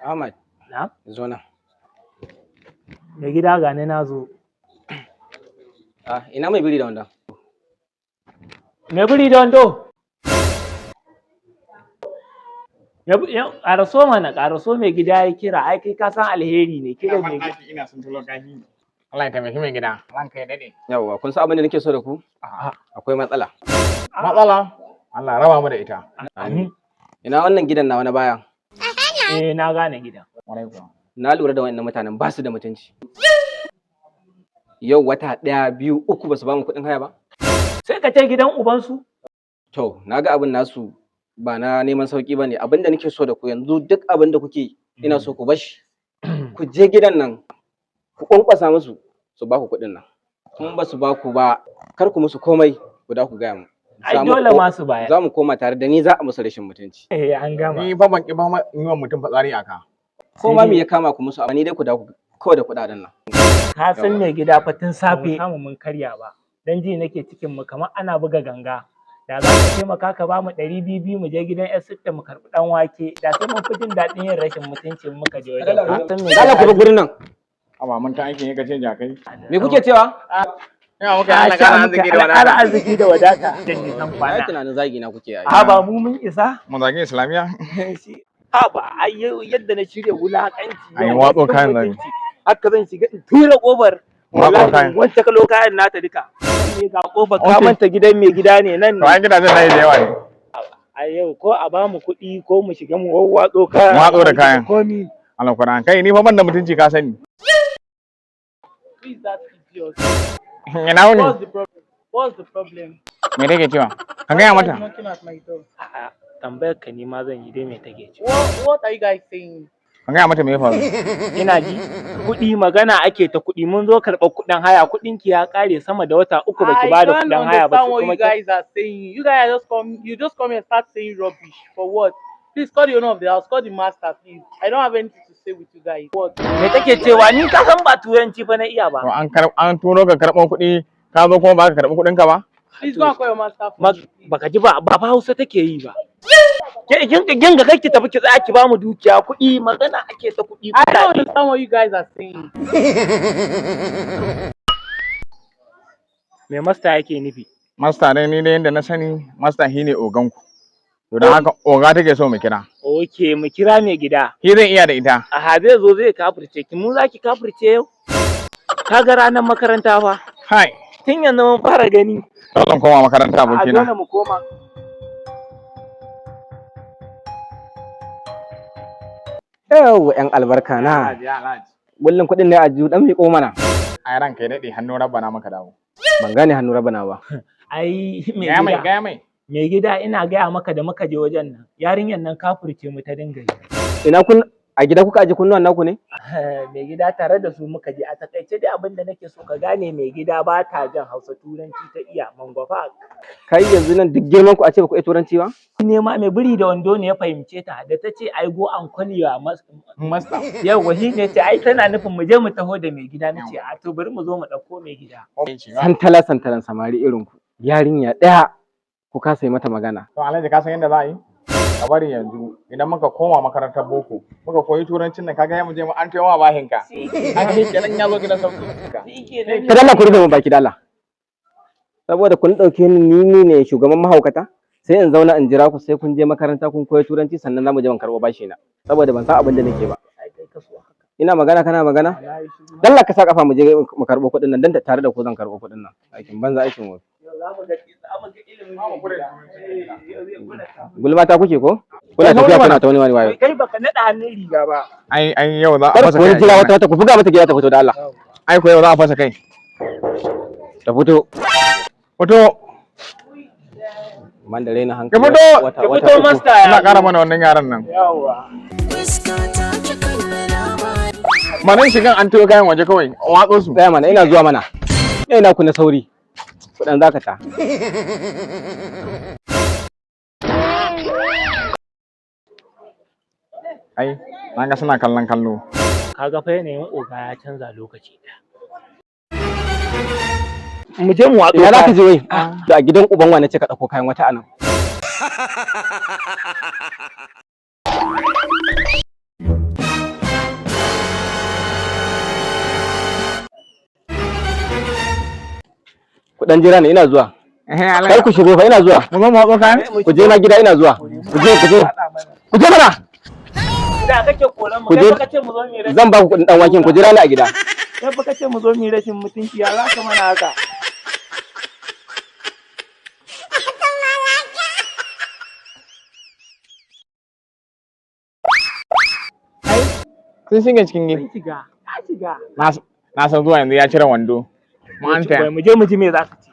Ahmad, Na? zo nan. Mai gida, ga ni na zo. Ah, ina mai biri da wanda? Mai biri da wando. Ƙaraso mana, ƙaraso, mai gida ya kira, ai kai ka san alheri ne, kiran mai gida. Ina son tulo kashi. Allah ya taimaki mai gida. Ranka ya dade. Yawwa, kun san abin da nake so da ku? A'a. Akwai matsala. Matsala? Allah raba mu da ita. Amin. Ina wannan gidan nawa na baya? Eh, na gane gidan. Kwarai kuwa. Na lura da wannan mutanen ba su da mutunci. Yau wata ɗaya, biyu, uku ba su ba mu kuɗin haya ba? Sai ka ce gidan ubansu? To, na ga abin nasu ba na neman sauki ba ne. Abin da nake so da ku yanzu, duk abin da kuke ina so ku bashi. Ku je gidan nan, ku ƙwanƙwasa musu su ba ku kuɗin nan. Kun ba su ba ku ba, kar ku musu komai, ku da ku gaya mu. Ai Za mu dole ma su bayar. Za mu koma tare da ni za a musu rashin mutunci. Eh, an gama. Ni fa ban ki ba ma yi wa mutum fitsari a ka. Ko ma me ya kama ku musu, amma ni dai ku da ku kawai da kuɗaɗen nan. Ka san mai gida fa tun safe samu mun karya ba. Dan ji nake cikin mu kamar ana buga ganga. Da za ka taimaka ka ba mu 200 mu je gidan 'yar sitta mu karɓi ɗan wake. Da sai mun fi jin daɗin yin rashin mutunci in muka je wajen. Ka san mai Allah ku gida. bar gurin nan. Aba mun ta aikin ka ce jakai. Me kuke cewa? Ina muka Ka Allah sha kana muka arziki da Allah ƙara wadata. arziki da wadata. Dan nisan Ai kwana. tunanin zagi na kuke yi. A ba mu mun isa. Mun zagi Islamiya. Ha ba ai yau yadda na shirya wulaƙanci. Ai, Yau watso cin kayan zagi. mutunci. Haka zan shiga in tura ƙofar. Watso Wallahi kayan. wance kalo kayan nata duka. Ne ga ƙofar ka Okay. manta gidan mai gida ne nan To ne. ai gidajen nayi da yawa ne. A yau ko a ba mu kuɗi ko mu shiga mu wawwatso kayan. Watso da kayan. Komi. Allah Qur'an kai ni fa ban da mutunci ka sani. Who is that idiot? Ina wuni? What's the problem? What's the problem? Me take cewa? Ka gaya Why are you mata. knocking at my door? A'a, tambayar ka ni ma zan yi dai, me take ce. What are you guys saying? Ka gaya mata me ya faru. Ina ji kuɗi, magana ake ta kuɗi, mun zo karɓar kuɗin haya, kuɗin ki ya ƙare sama da wata 3 baki I bada don't kuɗin haya ba understand sai what kuma you guys are saying. You guys are just come you just come here and start saying rubbish. For what? Please call the owner of the house, call the master, please. I don't have anything to say with you guys. What? Me take cewa? Ni ka san ba turanci fa na iya To ba. an turo ka karɓo kuɗi, ka zo kuma ba ka karɓi kuɗin ka ba? Please go and call your master for me, please. Baka ji ba, ba fa Hausa take yi ba. Ke kin ga kai ki tafi ki tsaya ki ba mu dukiya, kuɗi, magana ake ta kuɗi I don't kuɗaɗe. understand what you guys are saying. Me master yake nufi? Master dai ni dai yanda na sani, master shi ne ogan ku. To don haka oga take so mu kira. Okay, mu kira mai gida. Shi zai iya da ita. Aha, zai zo zai kafirce ki, mu za ki kafirce yau? Ka ga ranar makaranta fa. Hai. Tun yanzu mun fara gani. Dole in koma makaranta A abokina. dole mu koma. Yawwa, ƴan albarka na. Gullin kuɗin ne a jiyu dan miƙo mana. Ai ranka ya daɗe, hannu rabbana maka dawo. Ban gane hannu rabana ba. Ai mai Gaya mai gida. gaya mai. Mai gida, ina gaya maka, da muka je wajen nan yarinyar nan kafirce mu ta dinga yi. Ina kun a gida kuka aje kunnuwan naku ne? Mai gida, tare da su muka je. A takaice dai abin da nake so ka gane, mai gida, ba ta jan Hausa, turanci ta iya mangwafa. Kai yanzu nan duk girman ku a ce ba ku iya turanci ba? Nema mai biri da wando ne ya fahimce ta da ta ce ai go and call your Master. Yawwa, shi ne ce ai tana nufin mu je mu taho da mai gida. Nace a to bari mu zo mu ɗauko mai gida. Santala santalan samari irin ku. Yarinya ɗaya ku kasa yi mata magana. To Alhaji, ka san yadda za a yi? Ka bari yanzu idan muka koma makarantar boko muka koyi turancin nan, kaga ya mu je mu an tayo ma bahinka. An shi kenan ya zo gidan sauki. Ka dalla ku rufe mun baki dalla. Saboda kun ɗauke ni ni ne shugaban mahaukata, sai in zauna in jira ku sai kun je makaranta kun koyi turanci sannan za mu je mu karɓo bashi na. Saboda ban san abin da nake ba. Ai kai ka so haka. Ina magana kana magana? Na yi shiru. Dalla ka sa kafa mu je mu karɓo kuɗin nan, dan da tare da ku zan karɓo kuɗin nan. Aikin banza aikin wofi. Yau za mu ga za mu ga ilimin mai gida. Eh, yau zai kula ta. Gulma ta kuke ko? Kuna Kai tafiya sauri kuna ta wani wani wayo. Kai baka naɗa hannun riga ba. Ai ai yau za a Kar fasa ku wani kai. jira wata wata, ku buga mata gida ta fito da Allah. Ai ko yau za a fasa kai. Ta fito. Fito. Man da raina hankali. Ki fito! Wata Ki wata fito uku. master ya. Ina ƙara mana wannan yaran nan. Yawwa. Manan shigan an tayo kayan waje kawai watso su. Tsaya mana, ina zuwa mana. Ina ku na sauri. Kuɗin zaka ta. Ai na ga suna kallon kallo. Kaga fa yanayin oga ya canza lokaci ɗaya. Mu je mu watso Ina za ka kayan. je wai? Da a gidan uban wa nace ka ɗauko kayan wata anan. Dan jira ne, ina zuwa. Kar ku shigo fa, ina zuwa. Mu zo mu haɗo kayan? Ku je na gida, ina zuwa. Ku je, ku je. Ku je mana. Da kake koran mu, Ku kai je- fa kace mu zo mu yi rashin Zan ba ku kuɗin dan waken, ku jira ni a gida. Kai fa kace mu zo mu yi rashin mutunci, ya za ka mana haka? Sun shiga cikin gida. Sun shiga, ka shiga. Na san zuwa yanzu ya cire wando. Mu an taya. Wai mu je mu ji me za su ci.